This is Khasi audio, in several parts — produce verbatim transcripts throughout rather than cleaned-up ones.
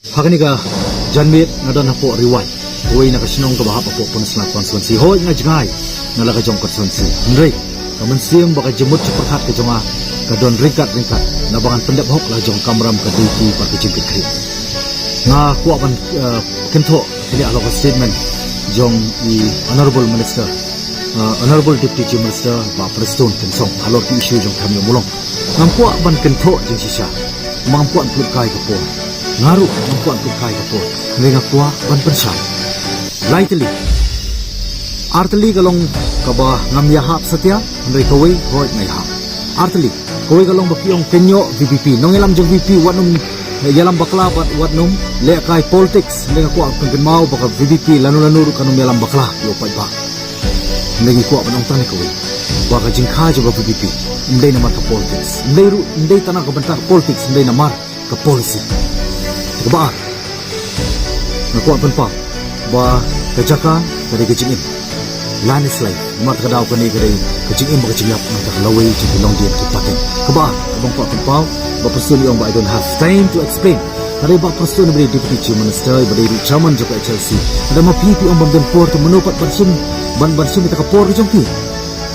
Ha kane ka janmiet nga don hapoh Ri Wai, kawei na ka shnong kaba hap hapoh Pynursla constituency. Hooid, nga jngai na la ka jong constituency, hynrei ka mynsiem bad ka jingmut jingpyrkhat ka jong nga ka don ryngkat ryngkat naba ngan pyndep hok la jong ka kamram ka duty bad ka jingkitkhlieh. Nga kwah ban, eh, kynthoh kane halor ka statement jong i Honorable Minister, eh, Honorable Deputy Chief Minister Bah Prestone Tynsong halor ki issue jong Thadmioh Mulong. Ngam kwah ban kynthoh jingshisha, ngam kwah ban pynlut kai ka por. Nga ruh ngam kwah ban pynlut kai ka por, hynrei nga kwah ban pynshai. Lai tylli, ar tylli ka long kaba ngam ïahap satia, hynrei kawei hooid nga ïahap. Ar tylli, kawei ka long ba ki ong kynnoh VPP, nongïalam jong VPP wat nym ïalam bakla bad wat nym lehkai politics, hynrei nga kwah pynkynmaw ba ka VPP lano lano ruh kan nym ïalam bakla, ïoh paidbah. Hynrei ngi kwah ban ong tang ne kawei, ba ka jingkha jong ka VPP ym dei namar ka politics, ym dei ruh, ym dei tang na ka bynta ka politics, ym dei namar ka policy. Te kaba ar, nga kwah pynpaw ba ka jaka ka dei ka jingim. Land is life. Namar kata ka daw kane ka dei ka jingim bad ka jingïap nangta ka lawei jong ki longdien ki pateng. Kaba ar, kaba nga kwah pynpaw, Bah Prestone i ong ba I don't have time to explain. Hynrei Bah Prestone ba dei Deputy Chief Minister, ba dei ruh Chairman jong ka HLC, lada ma phi phi ong bym don por, te mano pat ban shim, ban, ban shim ïa ka por ka jong phi?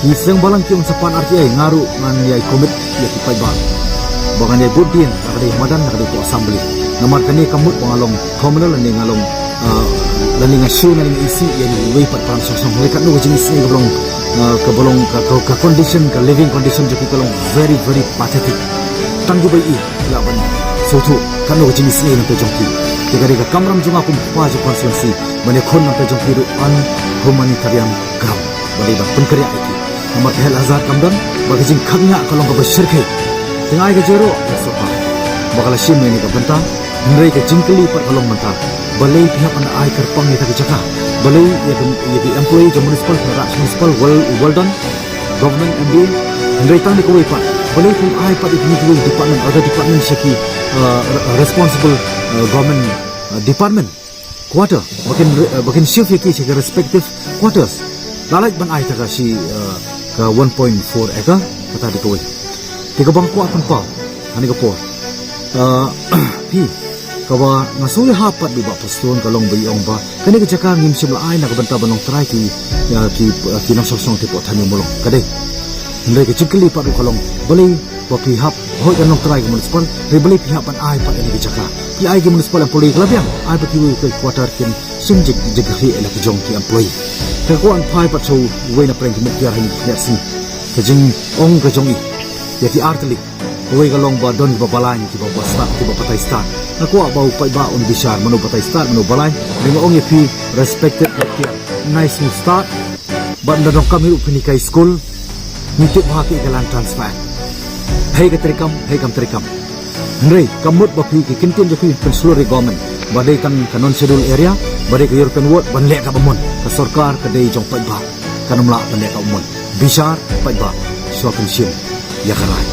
Ki seng balang ki ong sa pan R T I, nga ruh ngan ïai commit ïa ki paidbah ba ngan ïai bud dien, la ka dei ha madan, la ka dei hapoh assembly. Namar kane kam mut ba nga long communal lane nga long, ah, lane nga shu, lane nga isih ïa uwei pat u param song song. Hynrei katno ka jingisih kaba long, ah, kaba long ka, ka, ka condition, ka living condition jong ki ka long very, very pathetic. Tang kiba ïohi ki lah ban sngewthuh katno ka jingisih nangta jong ki. Te ka dei ka kamram jong nga kum u kpa jong ka constituency ban ïakhun nangta jong ki ruh on humanitarian ground. Ba dei ban pynkynriah ïa ki. Namar ka health hazard kam don, bad ka jingkhapngiah ka long kaba shyrkhei. Te nga ai ka jingïaroh ïa ka sorkar ba ka la shim ïa kane ka bynta, hynrei ka jingkylli pat ka long mynta, balei phi hap ban ai kyrpang ïa kata ka jaka? Balei ïa ki, ïa ki employee jong municipal, ka Raj Municipal, well, well done, government, MDA. Hynrei tang ne kawei pat, balei phim ai pat ïa kine kiwei department, other department sha ki, uh, re-, responsible, uh, government, uh, department quarter, ba kin re-, ba kin shift ïa ki sha ki respective quarters. La lait ban ai ta ka shi, uh, ka one point four acre, kata dei kawei. Te kaba nga kwah pynpaw ha kane ka por, uh, phi, kaba nga sngew ïahap pat bad i Bah Prestone ka long ba i ong ba kane ka jaka ngim shym la ai na ka bynta ban long trai ki, ïa ki, uh, ki nongshong shnong hapoh Thadmioh Mulong. Ka dei. Hynrei ka jingkylli pat ruh ka long, balei ba phi hap, hooid kan long trai ka municipal, hynrei balei phi hap ban ai pat ïa kane ka jaka? Phi ai ki municipal employee ka la biang, ai pat kiwei ki quarter kin shim jing, jingkyrhieh ïa la ki jong ki employee. Te nga kwah ban phai pat sha uwei na pdeng ki muktiar ha kine ki khyndiat sngi. Ka jingong ka jong i ïa ki ar tylli. Kawei ka long ba don kiba balain, kiba ba stad, kiba batai stad. Nga kwah ba u paidbah un bishar mano batai stad, mano balain. Te nga ong ïa phi, respected muktiar, nice move stad. Bad ynda donkam hi ruh phin hikai skul, ngi tip bha kaei ka land transfer. Hei ka treikam, hei kam treikam. Hynrei kam mut ba phi ki kyntien jong phi phin pynshlur ïa government ba dei tang ka non schedule area, ba dei ka European ward, ban leh kaba mon. Ka sorkar ka dei jong paidbah, kan ym lah ban leh kaba mon. Bishar paidbah, shuwa phin shim ïa ka rai.